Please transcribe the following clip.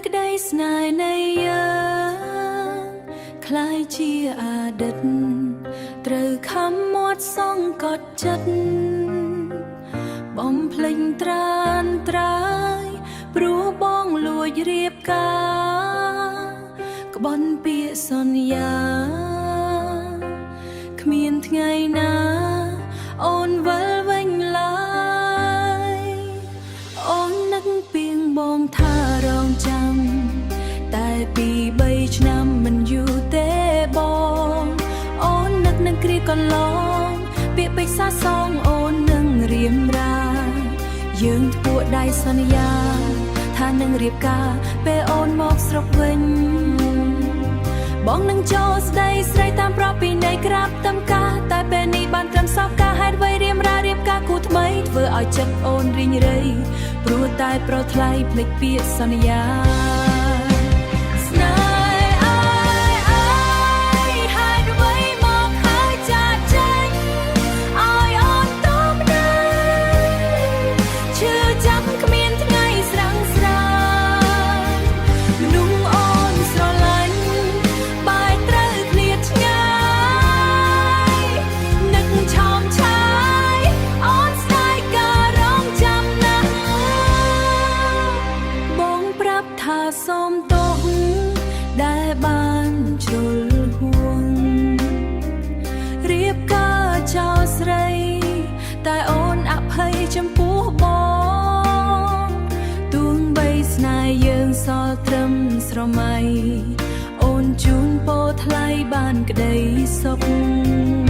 ក្តីស្នេហ៍នៃយើងคล้ายជាអតីតត្រូវខំមាត់សងកត់ចិត្តបំភ្លេចត្រានត្រើយព្រោះបងលួចរៀបការក្បន់ពាក្យសន្យាគ្មានថ្ងៃណាអូនវិលវិញឡើយអូននឹកពីងបងថារងចាំ តែពីបីឆ្នាំមិនយូរទេបងអូននឹកនឹងគ្រាកន្លងពាក្យពេចន៍សាសងអូននឹងរៀមរាយើងធ្វើដៃសន្យាថានឹងរៀបការពេលអូនមកស្រុកវិញបងនឹងចូលស្ដីស្រីតាមប្រពីនៃក្រាបតំការតែពេលនេះបានត្រឹមសោកការហេតុអ្វីរៀមរារៀបការគូថ្មីធ្វើឲ្យចិត្តអូនរីងរៃព្រោះតែប្រថ្លៃភ្លេចពាក្យសន្យា ស្នេហ៍អើយអើយហេតុអ្វីមកហើយចាកចេញឲ្យអូនតមណាឈឺចាប់គ្មានថ្ងៃស្រាំងស្រាយមនុស្សអូនស្រឡាញ់បែរត្រូវឃ្លាតឆ្ងាយនឹកឆោមឆាយអូនស្ដាយការរងចាំណាស់ បងប្រាប់ថាសូមទោសដែលបានជ្រុលហួងរៀបការចោលស្រី តែអូនអភ័យចំពោះបងទួងបីស្នេហ៍យើងសល់ត្រឹមស្រមៃអូនជូនពោថ្លៃបានក្តីសុខ។